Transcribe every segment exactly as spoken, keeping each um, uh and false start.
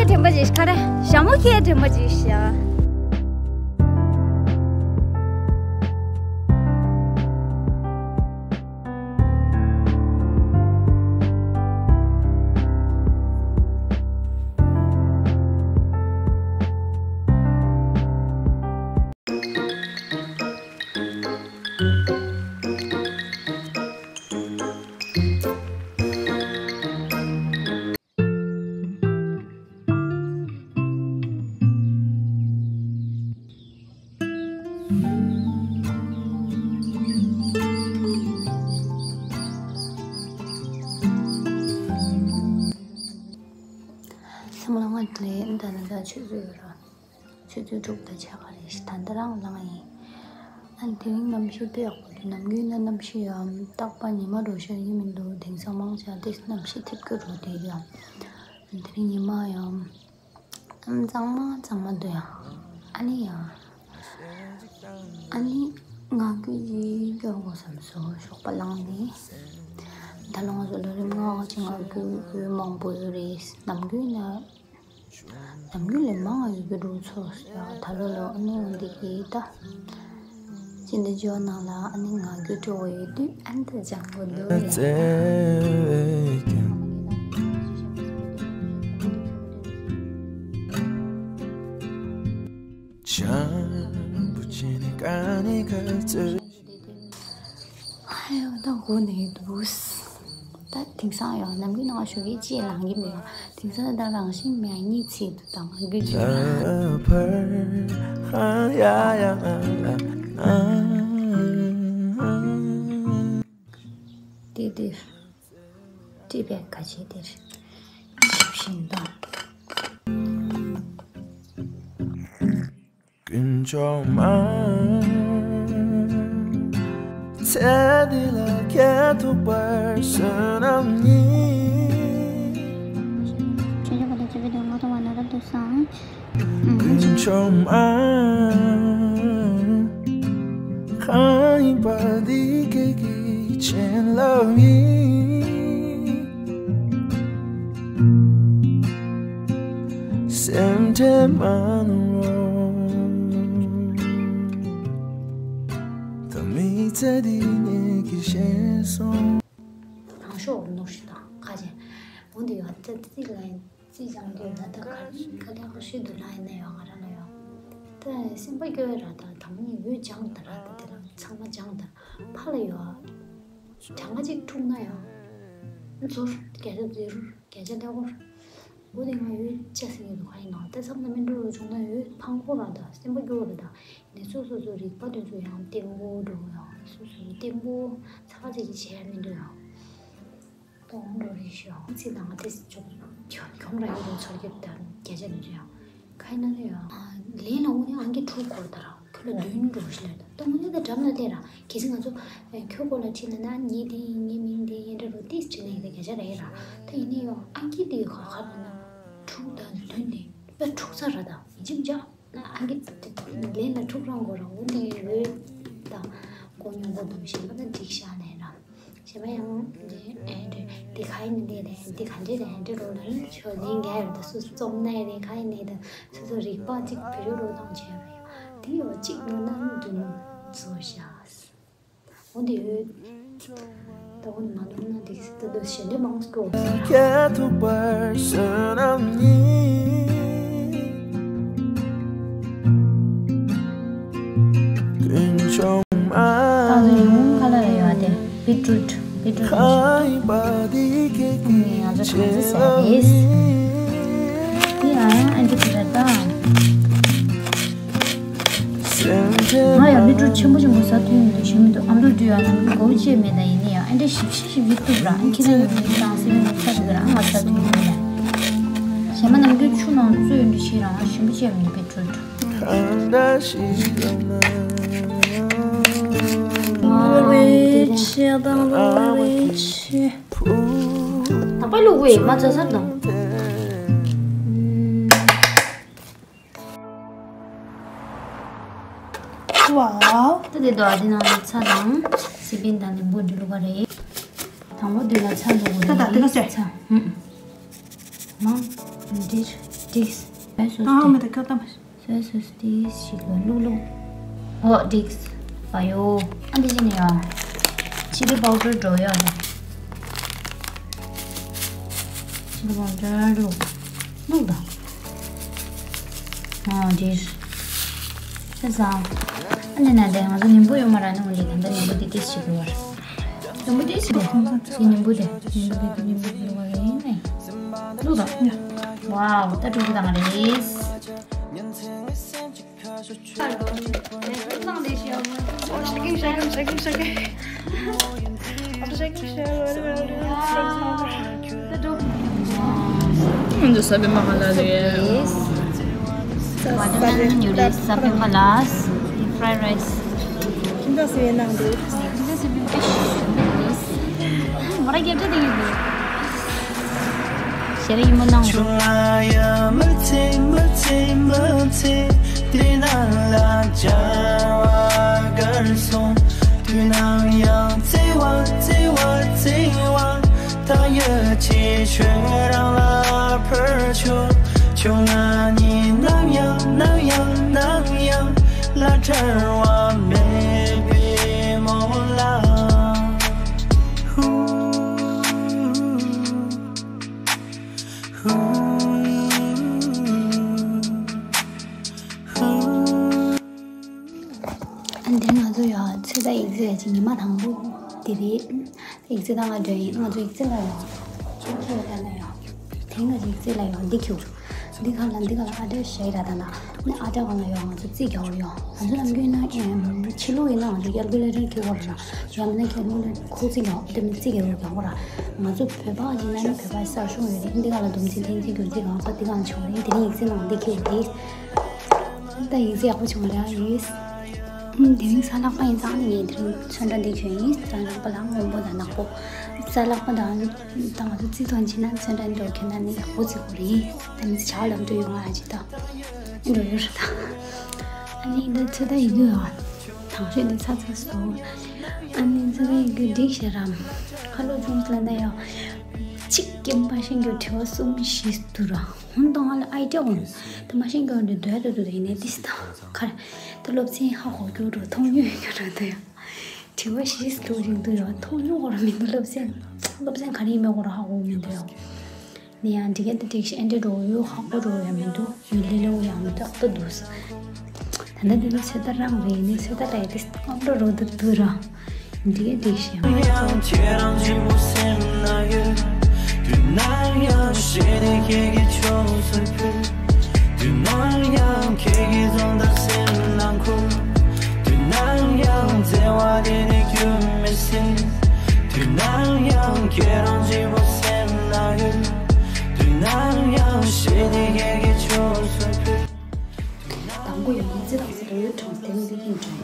དྲན་པ་ཅིག་ཁ་རེ་ཞྭ་མོ་ཁའི་དྲན་པ་ཅིག་ཤ། ཚང་མ་ལ་སྔ་དྲོ་ལྷན་རྒྱས་ཆོས་ཚུལ་ཡོད་ར། ཆུ་ཚོད་དྲུག་དང་ཕྱེད་ཀ་རེད། ད་ལྟ་རང་ལངས་ཡིན། ཨ་ནི་དེ་རིང་གནམ་གཤིས་དཔེ་ཡག་པོ་འདུག་ནམ་རྒྱུན་ན་གནམ་གཤིས་ཡང་རྟག་པར་ཉི་མ་འགྲོ་ཤེས་ཀྱི་མི་འདུག་དེང་སང་མང་ཆེ་བ་དེ་གནམ་གཤིས་འཐིབས་ཀྱི་འགྲོ་བསྡད་ཡོད། དེ་རིང་ཉི་མ་ཡང་གཙང་མ་གཙང་མ་འདུག་ཡ། ཨ་ནི་ཡང་ཨ་ནི་ངང་རྒྱུད་ཅིག་སྐྱོར་དགོས་བསམ་སོང་། ཞོགས་པ་ལངས་ནས། ད་ལོ་ང་ཚོ་ལོ་རིམ་ལྔ་པ་ཅིག་ངང་རྒྱུད་མང་པོ་ཡོད་རེད། ནམ་རྒྱུན་ན། ནམ་རྒྱུན་ལས་མང་བ་ཡོད་ཀྱི་འདུག་ཚོ་ཡ། ད་ལོ་ལོ་ཨ་ནི་འོ་འདི་གི་ད། སྤྱི་ཟླ་བཅུ་པ་ནང་ལ་ཨ་ནི་ངང་རྒྱུད་སྤྲོ་བོ་ཡོད་དུས་ཨ་ནི་ད་སྦྱང་དགོས་འདུག་ཡ། ཨ་ཡོ་ད་གོ་ནས་འདུག་ད་དེང་སང་ཡང་ནམ་རྒྱུན་ནང་ཞོགས་ཀས་ཅིག་ལངས་ཀྱི་མེད། དེང་སང་ད་རང་བཞིན་མེད་གཉིད་སད་འདུག་ད་ང་རྒྱུད་ཅིག་ལ། དེ་དེ་ཀྲི་པད་ག་ཆེ་དེར་ཞིབ་བཞིན་དང་། དཀོན་མཆོག་མ། ཚེ་འདི་ལ་ཁྱེད་ཐུག་པར་བསོད་ནམས་ཉིད། ཆོས་ཕྱོགས་པ་དང་ཆོས་པའི་དོན་ང་ཐོག་མ་ན་རབ་ཏུ་སངས། དཀོན་མཆོག་མ། གང་ཡིན་པ་འདི་ཁྱེད་ཀྱི་བྱིན་རླབས་ཡིན། སེམས་ཁྲལ་མ་གནང་རོགས། ད་མི་ཚེ་འདི་ངེད་ཀྱིས་ཤེས་སོང་། ནང་ཤོག་ནོར་ཞིག་དང་ཁ་ཆེ། འོ་འདི་ཡོད་ད་ཏི་ལ་ཡིན། རྩིས་སྦྱང་དུས་ད་ལྟ་ག་ག་ལེར་ཤི་འདུག་ལ་ཡིན་ན་ཡང་ང་རང་ལ་ཡང་། ད་སེམས་པ་སྐྱོ་བའི་ར་ད་དང་མི་འོད་སྦྱང་ད་ར་ད་དེ་རང་ཚང་མ་སྦྱང་ད་ཕ་ལ་ཡོད། གྲངས་ཀ་གཅིག་འཁྲུག་ན་ཡང་། ཚོར་བརྒྱ་ཆ་ཟེར་བརྒྱ་ཆ་ཀླད་ཀོར། འོ་དེ་ང་འོད་ཆ་ཟིན་གྱི་འདུག་ག་ཡིན་ནའང་ད་མཚམས་ནས་སྨིན་འགྲོ་རུ་བྱུང་ན་འོད་ཕངས་པོ་ར་ད་སེམས་པ་སྐྱོ་བ་ར་ད་ནས་སོ་སོ་སོ་རིག་པ་དེ་ཚོ་ཡང་བརྟན་པོ་འགྲོ་ཡང་སོ་སོ་བརྟན་པོ་ཚ་བ་ཅིག་བྱས་མི་འདུག་ཡང་། གཏོང་འགྲོ་རེ་ཞུ་ཨང་ཚིག་དང་དེ་ཅུང་གྱོམ་གྱོམ་ར་ཡོད་དོ་ཚོར་རྒྱབ་དང་བརྒྱ་ཆ་ནས་ཡང་ཁ་ཡིན་ན་ནི་ཡང་ལན་ལ་འོ་ནི་ཨང་ཀི་དྲུག་སྐོར་དར་ཁྱོད་ལ་བདུན་འགྲོ་ཞིག་ལ་ད་འོ་ནི་ད་འགྲམ་ལ་སླེབས་ར་གལ་སྲིད་ང་ཚོ་ཁྱོད་སྐོར་ལ་ཁྲིད་ན་ན་ངའི་དེ་ཡིན་ངའི་མིང་དེ་ཡིན་འདྲ་རུ་ཏིས་ཁྲིད་ན་ཡིན་ད་བརྒྱ་ཆ་ར་ཡིན་ར་ད་ཡིན་ནི་ཡང་ཨང་ཀི་དེ་ག་ག་ལ་ན་དྲུག་དང་བདུན་དེ་དཔེ་དྲུག་ཚར་ར་ད་ཡིན་གཅིག་མཇག་ན་ཨང་ཀི་ལན་ལ་དྲུག་རང་དགོས་ར་འོ་ནི་འོས་ད་གོ་མྱོང་གོ་འདུག་ཞེས་པ་ན་འགྲིག་ཤག་ནས་ར། གཞན་པ་ཡང་འདི་ཨེ་འདྲ་འདི་ག་ཡིན་ནི་འདི་རེད་འདི་ག་འདྲ་རེད་འདྲ་རོ་ལ་ནི་ཆོ་ལན་རྒྱག་ཡོད་ད་སུ་རྩོམ་ན་ཡི་རེད་ག་ཡིན་ནི་ད་སོ་སོ་རིག་པ་གཅིག་བེད་སྤྱོད་རོ་དང་བྱས་པ་ཡང་འདི་ཡོ་གཅིག་ནོར་ན་འདུག་ནོ་བཟོ་ཤག་འོ་འདི་ཡོད་ད་འོ་ནི་མ་ནོར་ན་འདི་ད་དུ་ཞེ་འདྲ་མང་སྐྱོ། ཁྱེད་ཐུག་པར་བསོད་ནམས་ཉིད། དཀོན་མཆོག་མ། ད་དུ་ཡོང་ཁ་ལ་ཡོད་དེ། བི་ཊི་རུ་ཊི། བི་ཊི་རུ་ཊི་ཞིག་ང་ཚོ་གང་ཚེ་ཟ་རེད། འདི་ང་ཡང་ཨ་འདི་བི་ཊི་རུ་ཊི་ད། ང་ཡང་བི་ཊི་རུ་ཊི་ཆེན་པོ་ཆེན་པོ་ཟ་ཐུབ་ཡོང་དུ་ཞུ་མི་འདུག་ཨ་འདུག་དུས་ཡང་ནམ་རྒྱུན་མགོ་བོ་བཅད་མེད་ད་ཡིན་ན་ཡང་ཨ་འདྲ་ཞིབ་ཞིབ་ཞིབ་ཞིབ་ཐུབ་ར་ཨ་ཁྱེད་རང་ཡང་མི་ཏང་སེམས་ཡོད་ས་དུ་ར་ཨ་ང་ཟ་ཐུབ་ཡོང་ལ། གཞན་པ་ནམ་རྒྱུན་ཆུ་ནང་བཙོས་ཡོང་དུ་ཞིག་རང་ཞིམ་པོ་བཅད་མི་འདུག་བི་ཊི་རུ་ཊི། རེད་ཆེ་དང་རེད་ཆེ། ད་པ་ལུག་བས་མ་ཚ་ཚར་དང་། ཝའོ། ད་དེ་དོ་ཨ་དེ་ནང་ཚ་དང་སི་པན་དང་ནི་འབུ་འདི་ལུག་ག་རེད། དང་པོ་དེ་ལ་ཚ་ལུག་ག་རེད། ད་ད་དེ་ག་ཚ། ཧུམ། མང་། འདིར། འགྲིགས། ཨ་མ་ད་ཁ་ཏམ། སོས་སོས་ཏིས་ཞིག་ལ་བླུག་བླུག་ཨོ་འགྲིགས། བ་ཡོ། ཨ་འདི་ཅི་ནི་ཡོ། ཆི་ལི་པའུ་ཌར་འགྲོ་ཡོ་ནི། ཆི་ལི་པའུ་ཌར་བླུག་བླུག་དང་། ཨོ་འགྲིགས། ཤ་ཟ། ཨ་ནི་ན་དེ་ང་ཚོ་ཉིན་པོ་ཡོད་མ་ར་ནི་འོན་ཏེ་ད་ལྟ་ཉིན་པོ་དེ་ཏིས་ཞིག་ལ་བར། ཉིན་པོ་དེ་ཞིག་ལ་ཁོང་ཚོ་ཉིན་པོ་དེ་ཉིན་པོ་དེ་ཉིན་པོ་དེ་བླུག་བ་རེད་ནི། བླུག་དང་། ཝའོ་ད་འགྲོ་གི་དང་རེད། ང་ཚོ་ས་པན་མ་ཧ་ལ་རེད། ས་པན་མ་ཧ་ལ། Fried rice. ཁྱིམ་ཚང་སི་པན་ནང་འདུག་ཁྱིམ་ཚང་སི་པན་པེ་ཤི་ཡོད་འདུག་མོ་ར་རྒྱབ་ཆ་དེ་ཡོད་འདུག་ཞེ་ར་ཡིན་མོ་ནང་འདུག་ཨ་འདི་ང་ཚོ་ཡང་ཚོད་ལྟ་ཡིག་ཚད་ཀྱི་ཉི་མ་དང་པོ་དེ་རེད། ཡིག་ཚད་བཏང་ལ་འགྲོ་ཡིན། ང་ཚོ་ཡིག་ཚད་ལ་ཡང་ཁྱོད་ཁྱོད་ལ་ན་ཡང་དེ་ང་ཚོ་ཡིག་ཚད་ལ་ཡང་འདི་ཁྱོད་འདི་ག་ལ་འདི་ག་ལ་ཨ་འདྲ་ཞེ་ར་ད་ན་ནི་ཨ་འདྲ་ག་ལ་ཡང་ང་ཚོ་རྩིས་རྒྱག་ཡོང་ང་ཚོ་ནམ་རྒྱུན་ན་ཕྱི་ལོགས་ཡིན་ན་ང་ཚོ་ཀལ་ཀུ་ལེ་ཊར་ཁྱོད་ག་ལ་ན་ཡང་མིན་ན་ཀལ་ཀུ་ལེ་ཊར་ཁོ་རྩིས་རྒྱག་དེ་མི་རྩིས་རྒྱག་ཡོང་ག་ར། ང་ཚོ་བོད་པ་ཡིན་ན་ནི་བོད་པ་གསར་ཤོང་ཡོད་རེད། འདི་ག་ལ་བསྡོམས་རྩིས་ཐེངས་རྩིས་བསྒྱུར་རྩིས་གང་ཚ་འདི་གང་ཆོག་རེད། དེ་རིང་ཡིག་ཚད་ནང་འདི་ཁྱོད་འདི། ད་ཡིག་ཚད་ཡག་པོ་བྱུང་བ་རེད་ཨ་ཡིས། ཨུམ་དེ་རིང་གཟའ་ལྷག་པ་ཡིན་ཙང་ནི་ངས་དེ་རིང་ཚོན་ཁྲ་འདི་གྱོན་ཡིན། གཟའ་ལྷག་པ་ལ་སྔོན་པོ་དང་ནག་པོ། གཟའ་ལྷག་པ་དང་ད་ང་ཚོ་རྩིས་ཐོན་ཕྱིན་ན་ཚོན་ཁྲ་འདི་འདྲ་གྱོན་ན་ནི་ཡག་པོ་བརྩི་དགོས་རེད། ད་ནི་ཇ་ལམ་འགྲོ་ཡོང་ང་ཅི་ད་འགྲོ་ཡོད་རེད་ད། ཨ་ནི་འདི་ཚོད་ལྟ་ཡི་གུ་ཡོད་ཨ། དང་ཤོས་འདི་ཚ་ཚ་སོང་། ཨ་ནི་ཚོད་ལྟ་ཡི་གུ་འགྲིག་ཤེས་རམ། ཁ་ལོ་ཆུང་ལ་ན་ཡང་གཅིག་སྐྱེམས་པ་ཤིང་གི་དྲི་བ་གསུམ་བཞི་འདུག་ར། ཧུན་ཏོང་ཧ་ལ་ཨའི་ཌི་ཡ་འོང་། ད་མ་ཤེས་མཁན་འདི་འདོད་དུ་འདུག་ཡིན་ནའི་ཏིས་དང་ཁར། ད་སློབ་ཚན་ཧ་གོ་རྒྱུ་རུ་མཐོང་ཡོད་རྒྱུ་རུ་འདུག་ཡ། དྲི་བ་ཞིག་འདུག་རིང་འདུག་ཡ་མཐོང་ཡོད་གོ་ར་མི་འདུག་སློབ་ཚན། སློབ་ཚན་ག་རེ་ཡིན་མེད་གོ་ར་ཧ་གོ་མི་འདུག་ཡ། ནི་ཡང་འདི་ག་འདི་འགྲིག་ཤི་ཨེ་འདྲ་རོ་ཡོད་ཧ་གོ་རོ་ཡ་མི་འདུག་ཡོད་ལི་ལོ་ཡང་མི་འདུག་ཏོ་འདུག་ས། ད་ནི་འདི་ནི་ཚོད་ལྟ་རང་རེད་ནི་ཚོད་ལྟ་རེད་དེ་སྐམ་རོ་རོ་འདུག་འདུག་ར། འདི་ག་འགྲིག་ཤི་ཡང་། དང་པོ་ཡིན་ཙི་དང་ཙི་རེད་གྲོང་སྟེང་འདི་ཡིན་འདྲ།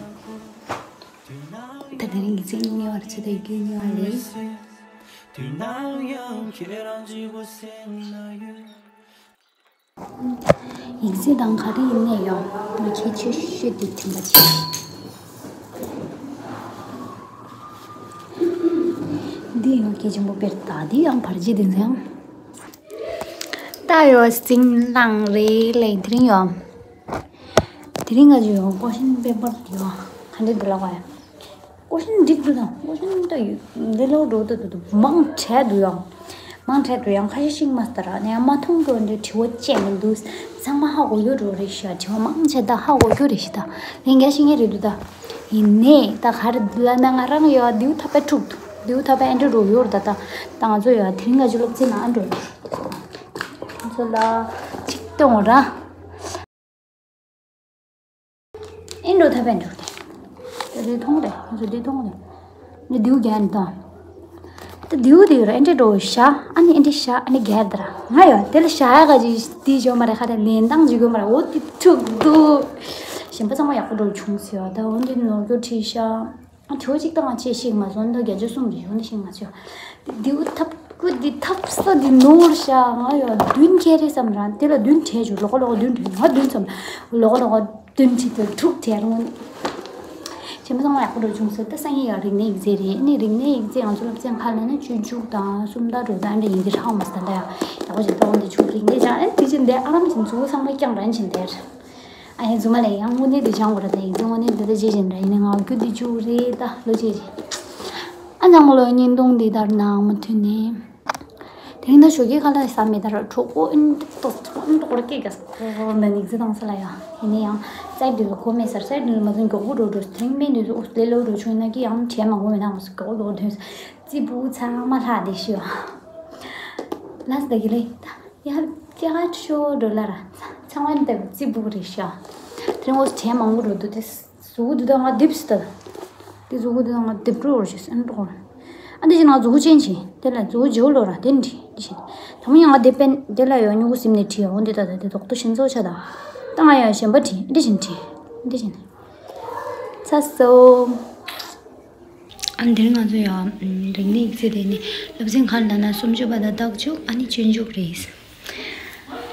ད་དེ་རིང་གི་ཚིག་གཉིས་བར་ཚོད་ལྟ་ཡི་གེ་གཉིས་བར་རེད། ཡིག་ཚད་དང་ག་རེ་ཡིན་ནས་ཡང་ང་ཁྱེད་ཆོས་ཤོད་དེ་དྲན་པ་བྱེད། འདི་ཡང་སྐད་ཆེན་པོ་དཔེར་ད་འདི་ཡང་བར་གྱི་དེ་ཚོ་ཡང་། ད་ཡོ་སིང་ལང་རེ་ལེ་དེ་རིང་ཡོ། དེ་རིང་ང་ཚོ་ཡོ་ཀོ་ཤིན་པེ་པར་ཡོ་ག་འདྲ་འདུག་ལ་གོ་ཡ། ཀོ་ཤིན་འགྲིག་འདུག་དང་ཀོ་ཤིན་ད་ཡོད་འདི་ལོ་འགྲོ་ད་འདུག་མང་དྲགས་འདུག་ཡང་། མང་དྲགས་འདུག་ཡང་ཁ་ཤས་ཤིག་མ་ལྟར་ནས་ཡང་མ་མཐོང་གི་འདི་དྲི་བ་བཅད་མི་འདུག་ཚང་མ་ཧ་གོ་རྒྱུ་འགྲོ་རེད་ཤག་དྲི་བ་མང་ཆེ་ད་ཧ་གོ་རྒྱུ་རེད་ཤག་ད་ལན་རྒྱག་ཤེས་ངེས་རེད་འདུག་ད། ཡིན་ནས་ད་ག་རེ་འདུག་ལ་ན་ང་རང་ཡོད་དེའུ་ཐ་པའི་ཕྲུག་འདུག་དེའུ་ཐ་པའི་ཨེ་འདྲ་རོ་ཡོད་ད་ད་ད་ང་ཚོ་ཡོད་དེ་རིང་ང་ཚོ་སློབ་ཚན་ནང་ཨ་འགྲོ་ང་ཚོ་ལ་གཅིག་སྟོན་ར། ཨེ་འགྲོ་ཐབས་ཨེ་འགྲོ་དེ། དེ་མཐོང་རེད་ང་ཚོ་འདི་མཐོང་རེད། འདི་དེའུ་རྒྱན་དང་། ད་དེའུ་དེ་ཡོད་ར་ཨེ་འདྲ་འགྲོ་བཞག་ཨ་ནི་ཨེ་འདྲ་བཞག་ཨ་ནི་རྒྱལ་དར་ང་ཡོད་དེ་ལ་བཞག་ཡ་ག་ཅིག་དེ་ཞོ་མ་རེད་ཁ་རེ་ལེན་སྟངས་ཅིག་ཡོད་མ་རེད་འོ་དེ་ཐུག་འདུག་གཞན་པ་ཚང་མ་ཡག་པོ་འགྲོ་བྱུང་ཟེར་བ་ད་འོ་འདི་ནོར་རྒྱུ་ཁྲིད་ཤག་ཨ་ཁྱོད་གཅིག་དང་ང་ཅེས་ཤིག་མ་སོང་ད་བརྒྱ་ཆ་གསུམ་རེ་ཡོང་ནི་ཤིག་མ་ཆོག་དེ་དེའུ་ཐབ་ཀུ་དེ་ཐབ་ས་དེ་ནོར་ཤག་ང་ཡོད་བདུན་ཁྱེར་རེད་བསམ་རང་དེ་ལ་བདུན་བྲལ་བྱུང་ལོག་ལོག་བདུན་བྲལ་ང་བདུན་བསམ་ལོག་ལོག་བདུན་ཁྲི་དེ་དྲུག་དྲན་རུང་། དེ་མ་ཚང་མ་ཡག་པོ་འགྲོ་བྱུང་ཟེར། ད་སང་ཉིན་ཡང་རིག་གནས་ཡིག་ཚད་རེད། ཨ་ནི་རིག་གནས་ཡིག་ཚད་ང་ཚོ་སློབ་ཚན་ཁག་ལ་ན་སྤྱོད་འཇུག་དང་སུམ་རྟགས་འགྲོ་སྟངས་འདྲ་ཡིན་གྱི་ཧྲག་མ་སོང་ད་ལ། ཡག་པོ་ཞིག་ཏོག་འདི་ཆུ་རིག་གནས་སྦྱང་ཨ་ནི་དེ་བཞིན་འདི་ཨ་རམ་བཞིན་མཛུ་གུ་ཚང་མ་རྐྱང་རན་བཞིན་དེར། ཨ་ཡ་རྫུན་མ་ལས་ཡང་དངོས་གནས་འདི་སྦྱང་དགོས་ར། ད་ཡིག་ཚད་དངོས་གནས་འདི་ད་ཇི་བཞིན་ར། ཡིན་ནའི་ངག་རྒྱུན་འདི་བཅུག་རེད་ད་ལོ་ཅི་རེད། ཨ་ཚང་མ་ལོ་བརྙན་ཐུང་འདི་ལྟར་ནང་མ་མཐུན་ནས། དེ་རིང་ད་ཞོགས་ཀས་ཁ་ལག་ཟ་མེད་ད་ར། གྲོད་ཁོག་ཨིན་ཏོག་ཨིན་ཏོག་ར་སྐད་རྒྱག་ས་ཁོ་ཁོ་ན་ནིག་ཙི་བཏང་ས་ལ་ཡ། ཡིན་ནའི་ཡང་སའི་ཌི་ལ་གོ་མེད་ཟེར། སའི་ཌི་ལ་མ་ཚང་མགྱོགས་པོ་འགྲོ་འགྲོ། དེ་རིང་སྨན་དུས་སུ་ལས་སླ་པོ་འགྲོ་བྱུང་ཡིན་ན་ཀི་ཡང་བྲེལ་མང་པོ་མེད་ན་མ་སུ་མགྱོགས་པོ་མགྱོགས་པོ་ཐོན་ས། ཙི་བུ་ཚང་མ་ལྷག་བསྡད་ཤི་ཡ། ལ་སི་ད་གི་ལེ་ད་ཡ་ཀྱ་ཤོ་འགྲོ་ལ་ར། ཚང་མ་ནི་ད་ཙི་བུ་རེད་ཤི་ཡ། དེ་རིང་འོ་བྲེལ་མང་པོ་འགྲོ་འདུག་དེ། གཟུགས་པོ་འདི་དག་ང་རྡིབ་སི་ད། འདི་གཟུགས་པོ་འདི་དག་ང་རྡིབ་འགྲོ་བར་བྱེད་སེམས་འགྲོ་བར། ཨ་འདི་བཞིན་ང་གཟུགས་པོ་ཅན་བྱེད་དེ་ལ་གཟུགས་པོ་བྱེའུ་ལོ་ར་དེ་འདྲི་འདི་བཞིན། དང་པོ་ཡང་ང་རྡིབ་པན་དེ་ལ་ཡོད་སྨྱུ་གུ་ཟིམ་ནས་བྲིས་འོང་འདི་ད་ད་དེ་དོག་ཏུ་ཤིན་ཚོ་ཆ་ད། ད་ང་ཡང་གཞན་པ་བྲིས་འདི་བཞིན་བྲིས་འདི་བཞིན། ཚ་སོ། ཨ་འདིར་ང་ཚོ་ཡང་རིག་གནས་ཡིག་ཚད་དེ་ནི་སློབ་ཚན་ཁག་ལ་ན་སུམ་ཅུ་པ་དང་རྟགས་འཇུག་ཨ་ནི་སྤྱོད་འཇུག་རེད།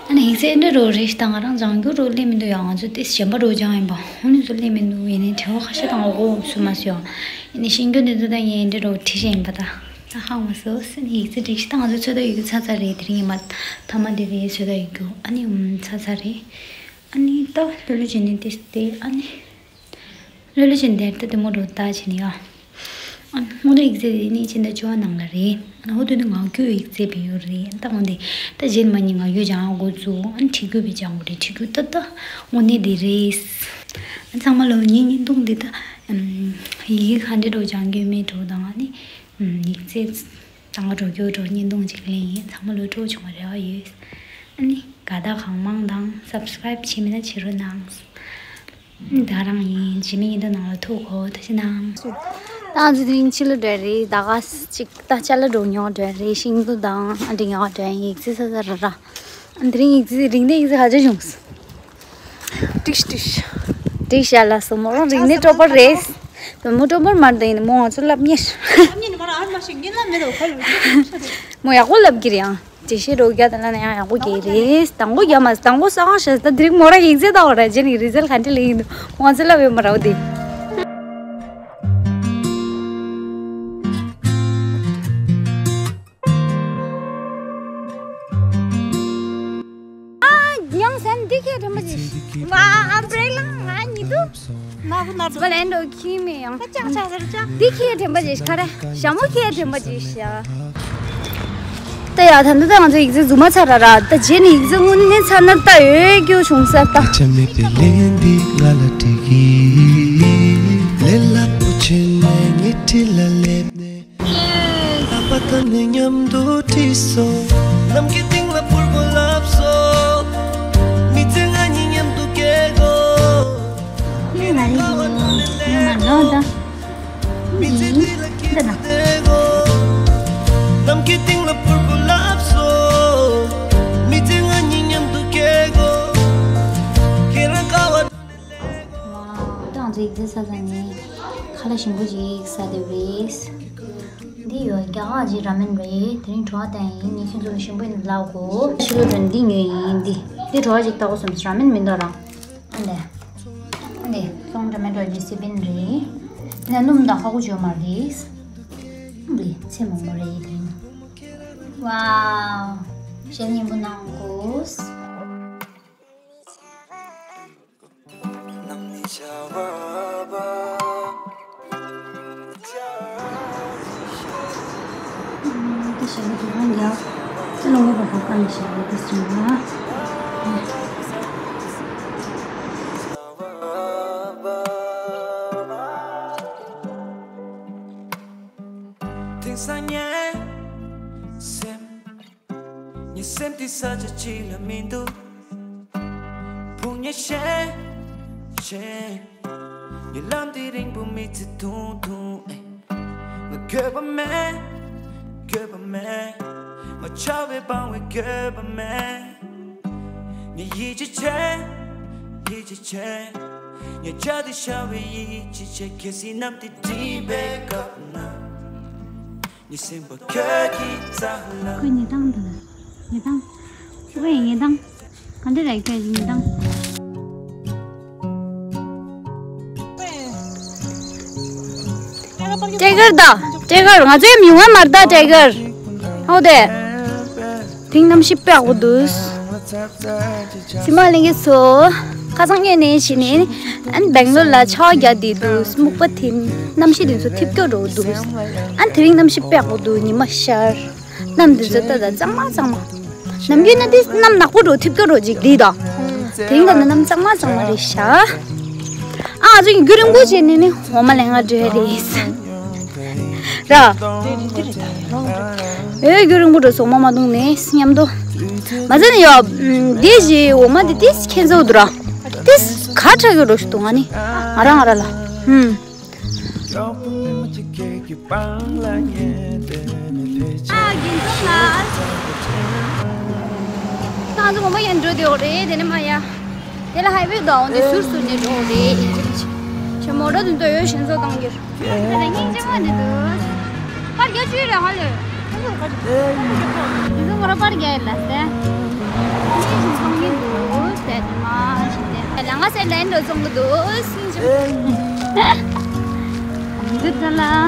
ཨ་ནི་ཡིག་ཚད་འདི་རོ་རེ་ཞིག་དང་ང་རང་སྦྱང་རྒྱུ་རོ་ལས་མི་འདུག་ཡང་ང་ཚོ་དེ་གཞན་པ་རོ་སྦྱང་ཡིན་པ་ཧོ་ནི་ཚོ་ལས་མི་འདུག་ཡིན་ནའི་དྲི་བ་ཁ་ཤས་དང་འོ་གོ་སུ་མ་སོ་ཡང་ཡིན་ནའི་ཤེས་རྒྱུ་འདི་ཚོ་དང་ངས་འདི་རོ་བྲིས་ཤེས་ཡིན་པ་དང་ད་ཧང་བ་སོ་སི་ནི་ཡིག་ཚད་རེ་ཞིག་དང་ང་ཚོ་ཚོད་ལྟ་ཡོད་རྒྱུ་ཚ་ཚ་རེད། དེ་རིང་ཡིན་མ་ཐ་མ་འདི་རེད་ཚོད་ལྟ་ཡོད་རྒྱུ་ཨ་ནི་ཚ་ཚ་རེད། ཨ་ནི་ད་ལྷོད་ལྷོད་བྱས་ནས་དེ་དེ་ཨ་ནི། ལྷོད་ལྷོད་བྱས་ནས་དེ་ལྟ་དེ་མོ་འགྲོ་ལྟ་བྱས་ནས་ཡ། ཨ་སྔོན་འགྲོ་ཡིག་ཚད་དེ་ནི་ཕྱི་ཟླ་བཅུ་པ་ནང་ལ་རེད། ཨ་འོ་དེ་ནི་ངག་རྒྱུན་ཡིག་ཚད་བེད་ཡོད་རེད། ད་འོ་འདི་ད་རྗེས་མ་ནི་ངག་རྒྱུན་སྦྱང་འགོ་བཙུགས། ཨ་ནི་ཁྲིད་རྒྱུན་བེད་སྦྱང་དགོས་རེད། ཁྲིད་རྒྱུན་ད་ད་དངོས་གནས་དེ་རེད། ཨ་ཚང་མ་ལོ་ངའི་བརྙན་ཐུང་འདི་ད་ཡི་གེ་ག་འདྲ་འགྲོ་སྦྱང་རྒྱུ་མེད་འགྲོ་དང་ཨ་ནི་ཡིག་ཚད་དང་འགྲོ་རྒྱུ་འགྲོ་བརྙན་ཐུང་ཅིག་ལེན་ཡིན། ཚང་མ་ལོ་སྤྲོ་བྱུང་བ་རེ་བ་ཡོད། ཨ་ནི་དགའ་རྟགས་གང་མང་དང་སབ་སི་ཀ་རེབ་བྱས་མེད་ན་བྱེད་རོགས་གནང་། ད་རང་ཡིན་ཇི་མི་ཡིན་ད་ནང་ལ་ཐུག་གོ་ད་ཤི་ནང་། ད་ང་ཚོ་དེ་རིང་ཕྱི་ལ་འགྲོ་རེད། ད་ག་ཅིག་ད་ཅ་ལག་འགྲོ་ཉོ་འགྲོ་རེད། ཤིང་ཏུ་དང་ཨ་འདྲི་ཉོ་འགྲོ་ཡིག་ཚི་ས་ས་ར་ར། ཨ་དེ་རིང་ཡིག་ཚི་རིག་གནས་ཡིག་ཚི་ག་ཅི་བྱུང་། ཏིག་ཏིག་ཏིག་ཤ་ལ་སོ་མོ་རང་རིག་གནས་སྤྲོ་པོ་རེད། མོ་སྤྲོ་པོར་མར་ད་ཡིན་མོ་ང་ཚོ་ལབ་ཉེར། མོ་ཡག་པོ་ལབ་ཀྱི་རེད་ཨང་། དེ་ཤེས་རོགས་རྒྱ་དང་ལ་ན་ཡང་ཡག་པོ་གྱེས་རེད། དང་པོ་རྒྱ་མ་དང་པོ་ས་ཁ་ཤ་ད་དེ་རིང་མོ་ར་ཡིག་ཚད་ད་བ་ར་ཇེ་ནི་རི་ཛལ་ག་འདྲ་ལེགས་ཡིན་འདུག་ང་ཚོ་ལབ་ཡོད་མ་ར་བ་དེ། ཉང་སན་འདི་ཁྱེད་དྲན་པ་ཅིག་ཨ་བྲེག་ལ་ང་གཉིས་འདུག་ན་བུ་ན་བུ་ལེན་འགྲོ་ཁྱི་མི་ཡང་ཅག་ཅག་ཟེར་ཅག་འདི་ཁྱེད་དྲན་པ་ཅིག་ཁ་ར་ཞྭ་མོ་ཁྱེད་དྲན་པ་ཅིག་ཤ། ད་ཡ་ད་འདི་ད་ང་ཚོ་ཡིག་ཚད་རྫུན་མ་ཚར་ར་ར་ད་རྗེས་ནས་ཡིག་ཚད་དངོས་གནས་ཚར་ན་ད་ཡོད་རྒྱུ་བྱུང་ས་ད། ཆ་མེད་པའི་ལན་འདི་ང་ལ་འགྲིག་གི། ལས་སླ་པོ་བྱས་ནས་ངའི་འཁྲིས་ལ་སླེབས་ནས། ལྷག་པ་ཐོན་ནས་མཉམ་དུ་ཁྲིད་སོང་། ནམ་མཁའི་སྟེང་ལ་ཕུར་བུ་ལབ་སོང་། མི་ཚེ་ང་གཉིས་མཉམ་དུ་སྐྱེལ་དགོས། ཡིན་ང་རེད་ཡིན་ཡིན་མ་ནོ་ད། མི་ཚེ་འདི་ལ་སྐྱིད་པོ་བསྡད་དགོས། ནམ་མཁའི་སྟེང་ལ་ཕུར་བུ་ལབ་སོང་། མི་ཚེ་ང་གཉིས་མཉམ་དུ་སྐྱེལ་དགོས། ཁྱེད་རང་ཀ་བ། ད་ང་ཚོ་ཡིག་ཚད་ས་ས་ནས་ཁ་ལག་ཞིམ་པོ་ཅིག་ཟ་བསྡད་རེད། འདི་ཡོད་རྒྱ་གར་གྱི་ར་མེན་རེད། དེ་རིང་བྲོ་བ་བསྟན་ཡིན་ངས་ཁྱེད་ཚོ་ལ་ཞིམ་པོ་ཡིན་ལབ་གོ་ཕྱི་ལོ་དོན་འདི་ཉོས་ཡིན་འདི། འདི་བྲོ་བ་ཅིག་ལྟ་གོ་སོང་ར་མེན་མིན་འདུག་ར། ཨ་ལེ། ཨ་ལེ། སོང་ཊོ་མེ་ཊོ་ཇི་སི་པིན་རེད། འདི་ན་སྣུམ་དང་ཧ་གོ་བྱོས་མ་རེད། འདི་ཚེ་མང་པོ་རེད་དེ་རིང་། ཝའོ། ཞལ་སྙན་པོ་གནང་གོ་དེང་སང་ངའི་སེམས། ངའི་སེམས་འདི་ས་ཆ་གཅིག་ལ་མི་འདུག་ཕུང་ཉེ་ཤེས་ཤེས། ངའི་ལམ་འདི་རིང་པོ་མི་ཚེ་ཐུང་ཐུང་ཨེ། ང་འགྱོད་པ་མེད། འགྱོད་པ་མེད། ང་ཆགས་པའི་སྤང་བའི་འགྱོད་པ་མེད། ངས་ཡིད་ཆེས་བྱེད། ཡིད་ཆེས་བྱེད། ངས་བྱ་དེ་ཤར་བའི་ཡིད་ཆེས་བྱེད། གལ་སྲིད་གནམ་དེ་སྒྲིབ་པའི་སྐབས་ན། ངའི་སེམས་པ་ཁྱོད་ཀྱི་རྩ་ལ། ཁོའི་ཉེ་དང་འདི་ལ། ཉེ་དང་། ཁོའི་ཉེ་དང་། ག་འདྲ་རེད་ཁྱོད་ཀྱི་ཉེ་དང་། ཊའི་གར་ད། ཊའི་གར་ང་ཚོའི་མི་ཡོང་བ་མ་རེད་ད་ཊའི་གར། ཨོ་དེ། དེང་གནམ་གཤིས་དཔེ་ཡག་པོ་འདུག་སི་མ་ལེན་གི་སོ། ཁ་སང་ངས་ནས་ཤི་ནས། ཨན་སྦེང་ལོར་ལ་ཆར་པ་རྒྱག་བསྡད་འདུག་སྨུག་པ་དེ། གནམ་གཤིས་དེ་ཚོ་འཐིབས་སྐྱོ་འགྲོ་འདུག་ཨན་དེ་རིང་གནམ་གཤིས་དཔེ་ཡག་པོ་འདུག་ཉི་མ་ཤར། གནམ་དེ་ཚོ་ལྟ་ད་གཙང་མ་གཙང་མ། ནམ་རྒྱུན་ན་དེ་གནམ་ནག་པོ་འགྲོ་འཐིབས་སྐྱོ་འགྲོ་ཅིག་དེ་དང་། དེ་རིང་ད་ནི་གནམ་གཙང་མ་གཙང་མ་རེད་ཤག་ཨ་ང་ཚོ་ཡིན་རྒྱུན་རིང་པོ་བྱས་ནས་ནི་འོ་མ་ལེན་ག་འགྲོ་ཡ་རེད། ར། ཨེ་རྒྱུན་རིང་པོ་འགྲོ་སོང་འོ་མ་མ་བཏུང་ནས་མཉམ་དུ། མ་ཟད་ནི་ཡོ། དེ་བཞི་འོ་མ་དེ་ཏིས་ཁྱེད་ཚོ་འདུག་ར། ཏིས་ག་ཁྲ་གི་འགྲོ་ཞུ་འདུག་ང་ནི། ང་ར་ང་ར་ལ། ཧུམ། ཨ་རྒན་ཚང་ལ། ང་ཚོ་མོ་མོ་ཡན་འགྲོ་དེ་འོ་རེད་དེ་ནི་མ་ཡ། དེ་ལ་ཧའི་ཝེ་དང་དེ་ཟུར་ཟུར་ནས་འགྲོ་རེད། ཁྱེད་མོ་ཊ་དུ་འདོད་ཡོད་ཞེན་བཟོ་གཏོང་གིར། དེ་ལ་སྙིང་རྗེ་མ་འདི་འདུག་པར་རྒྱག་བཅུག་རེད་ཧ་ལས། འདི་ཚོ་ང་ར་པར་རྒྱག་ཡིན་ལ་སྟེ། སྙིང་རྗེ་མ་འདི་འདུག་ཟེར་དེ་མ་ཞིག་སྟེ། ལ་ང་སེ་ལན་འགྲོ་བཙོང་གི་འདུག་སྙིང་རྗེ་མ། འདི་ད་ལ།